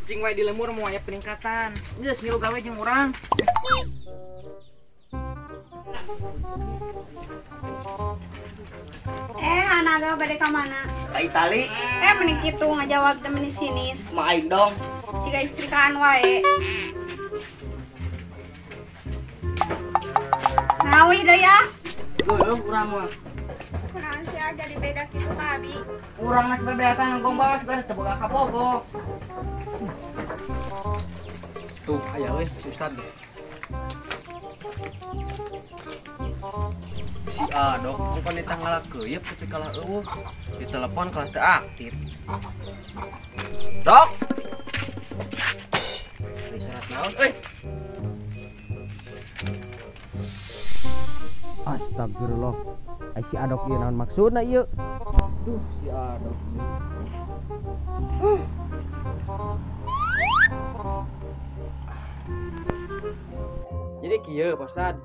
Cicing wae di lemur mau aya peningkatan. Geus ngilu gawe jeung urang. Anak bade ka mana? Ka Itali. Mending kitu ngajawab teh meni sinis. Ma aing dong. Siga istrikaan wae. Nawi deui ya. Geuleuh urang mah. Kunaon sia jadi beda kitu ka abi? Urang geus bebeakan gombal geus teu boga kabogo. Tuh aya euy si Ustad. Si Adok bukan ditanggal keuyeup tapi kalah eueuh. Di telepon kalah teu aktif. Dok. Ari surat naon euy? Astagfirullah. Ai si Adok ieu naon maksudna ieu? Duh, si Adok. Jadi kieu Pak Ustad.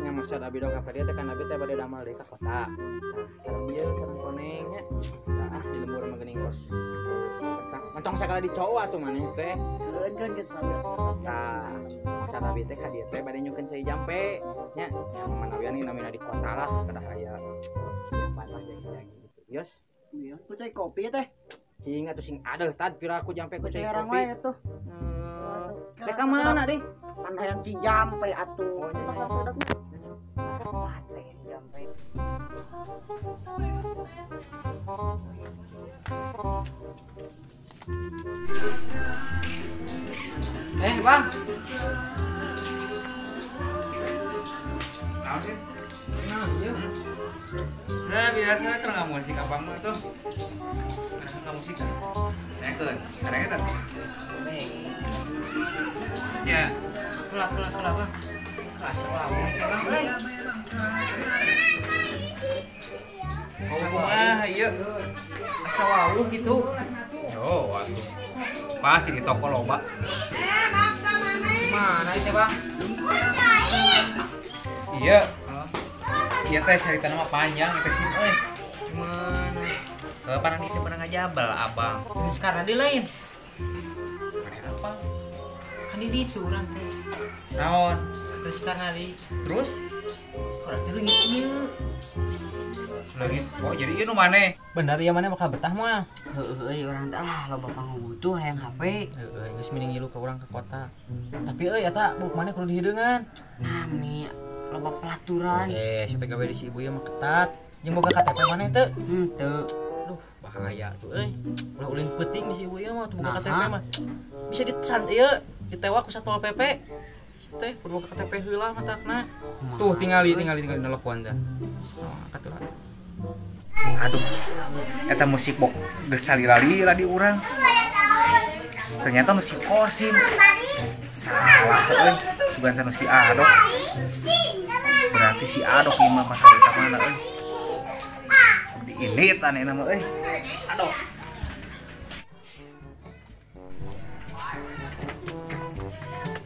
Nya maksud abi dong ka dieu teh kan abi teh bade damel deui ka kota. Nah, sareng ieu sareng koneng nya. Tah di lembur mah geuning kos. Mentong sakala dicowa atuh maneh teh. Keun keun sabar. Tah, maksud abi teh ka dieu teh bade nyungkeun cai jampe nya. Nya manawian ieu namina di kota lah kedah aya siapan lah jagi-jagi gitu. Yos. Iya, ku cai kopi teh. Cing atuh sing adeuh tad pira aku jampe ku cai orang kopi. Wae tuh. Teh ka mana deui? Pan hayang Cijampe atuh. Oh, nya. Jampe. Bang. Naon sih? Nah, iya. Nah, biasa keur ngamusik abang mah tuh. Keur ngamusik kan. Tanyakeun, kareng eta. Ya. Kela kela kela Bang. Asa wawuh teh Bang euy. Oh, iya. Asa wawuh gitu. Oh, atuh. Pasti di toko loba. Bangsa mana? Mana itu, Bang? Iya. Iya teh cerita nama panjang itu sih euy. Cuman paran itu pernah ngajabel abang. Terus karena di lain. Karena apa? Kan di ditu urang teh. Naon? Terus karena di terus urang teh leungit ieu. Leungit. Oh, jadi ieu nu maneh? Bener ieu maneh bakal betah moal. Heueuh euy urang teh ah loba pangabutuh hayang HP. Heueuh geus mending ngilu ka urang ke kota. Tapi euy eta buuk maneh kudu dihideungan. Nah, meni loba pelaturan. Si teh gawe di si ibu ieu mah ketat. Jeung boga KTP maneh teu? Henteu. Duh, bahaya tuh euy. Ulah ulin peuting di si ibu ieu mah teu boga Nah, KTP mah. Bisa dican ieu ditewak ku Satpol PP. Si teh kudu boga KTP heula matakna. Tuh tingali tingali tingali nelpon teh. Angkat heula. Aduh, eta musik bok geus salila-lila di urang. Ternyata nu si Kosim. Salah euy, sugan teh nu si Adok. Berarti si Adok ieu mah masalah eta mana euy. Di ini tane nama euy. Si Adok.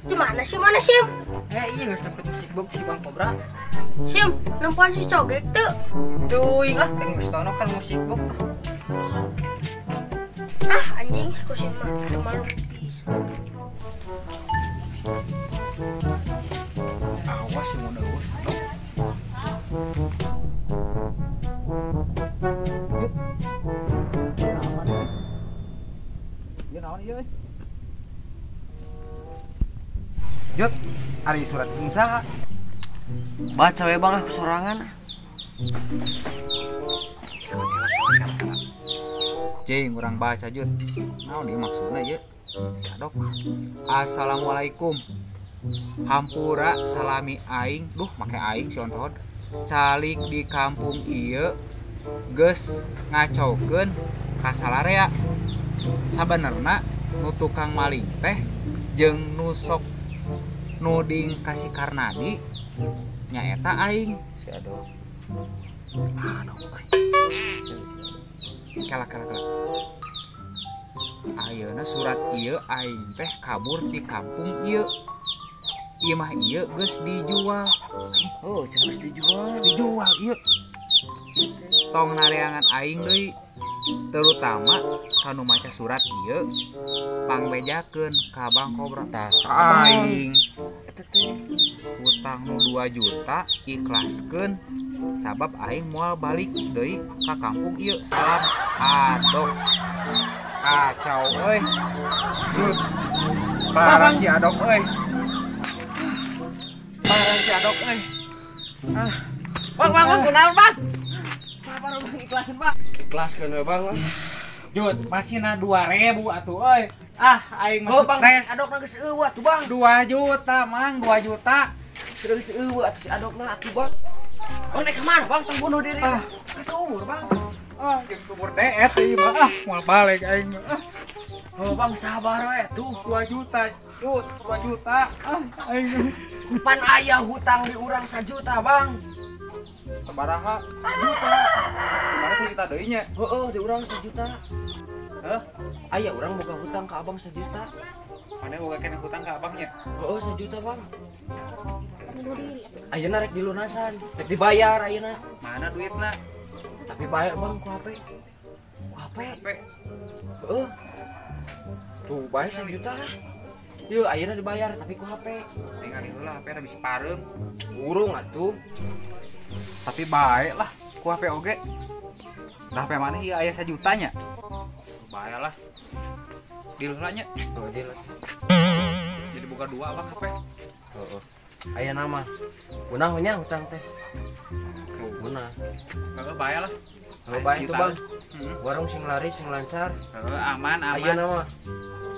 Gimana sih mana Sim? Iya geus dapet musik box si Bang Kobra. Sim, nempoan si Cogek tuh. Teuing ah, geus tono kan musik box. Ah, anjing si Kosim mah ada malu bisa. Awas sih mun eueuh Adok. Ieu naon ieu euy? Jod, ari surat pengusaha. Baca we Bang aku sorangan. Cing, urang baca Jod. Naon ieu maksudna ieu? Si Adok. Assalamualaikum. Hampura salami aing, duh make aing si ontohod. Calik di kampung ieu geus ngacaukeun ka salarea. Sabenerna nu tukang maling teh jeung nu sok nuding ka si Karnadi nyaeta aing. Si Adok. Aduh euy. Kala kala kala. Ayeuna surat ieu aing teh kabur ti kampung ieu. Ieu mah ieu geus dijual. Oh, cenah geus dijual. Geus dijual ieu. Tong nareangan aing deui. Terutama kanu maca surat ieu pangbejakeun ka Bang Kobra. Tah, Aing eta teh hutang nu 2 juta ikhlaskeun sabab aing moal balik deui ka kampung ieu. Salam Adok. Kacau euy. Jut. Parah si Adok euy. Parah si Adok euy. Ah, Bang, bang, bang, kunaon, Bang? Sabar, Bang, ikhlasin, Bang. Ikhlaskeun we, Bang. Jut, masih na 2000 atuh euy. Ah, aing Oh, masuk Bang, stres. si Adokna geus eueuh atuh, Bang. 2 juta, Mang, 2 juta. Geus eueuh atuh si Adokna atuh, Bang. Bang, naik kemana, Bang? Tong bunuh diri. Ah. Ke sumur, Bang. Ah, jeung sumur deet ieu mah. Ah, moal balik aing mah. Ah, Oh, Bang, sabar we tuh. 2 juta, Jut, 2 juta. Ah, aing Pan aya hutang di urang 1 juta, Bang. sabaraha? 1 juta. Gimana sejuta deui nya? Heeh, di urang 1 juta. Hah? Aya urang boga hutang ke abang 1 juta. Mana boga keneh hutang ka abangnya? Heeh, 1 juta, Bang. Bunuh diri atuh. Ayeuna rek dilunasan, rek dibayar ayeuna. Mana duitna? Tapi bayar, Bang, ku HP. Ku HP. HP. Heeh. Tuh, bayar 1 juta lah. Yuk, ayeuna dibayar tapi ku HP. Ningali heula HP na bisi pareum. Urung atuh. Tapi baik lah, ku HP oge. Dah HP mana ieu aya 1 jutanya? Bae lah. Deal heula nya. Oh, deal. Jadi buka dua abang HP. Heeh. Aya nama. Punah nya hutang teh. Punah. Heeh, bae lah. Oh, bae itu, Bang. Heeh. Warung sing laris, sing lancar. Heeh, aman, aman. Ayeuna mah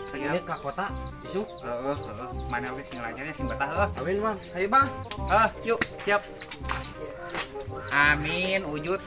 Siap. ini ke kota isuk. Heeh, heeh. Mana oge sing lancarnya sing betah heuh. Amin, Bang. Ayo, Bang. Heuh, yuk, siap. Amin, wujud.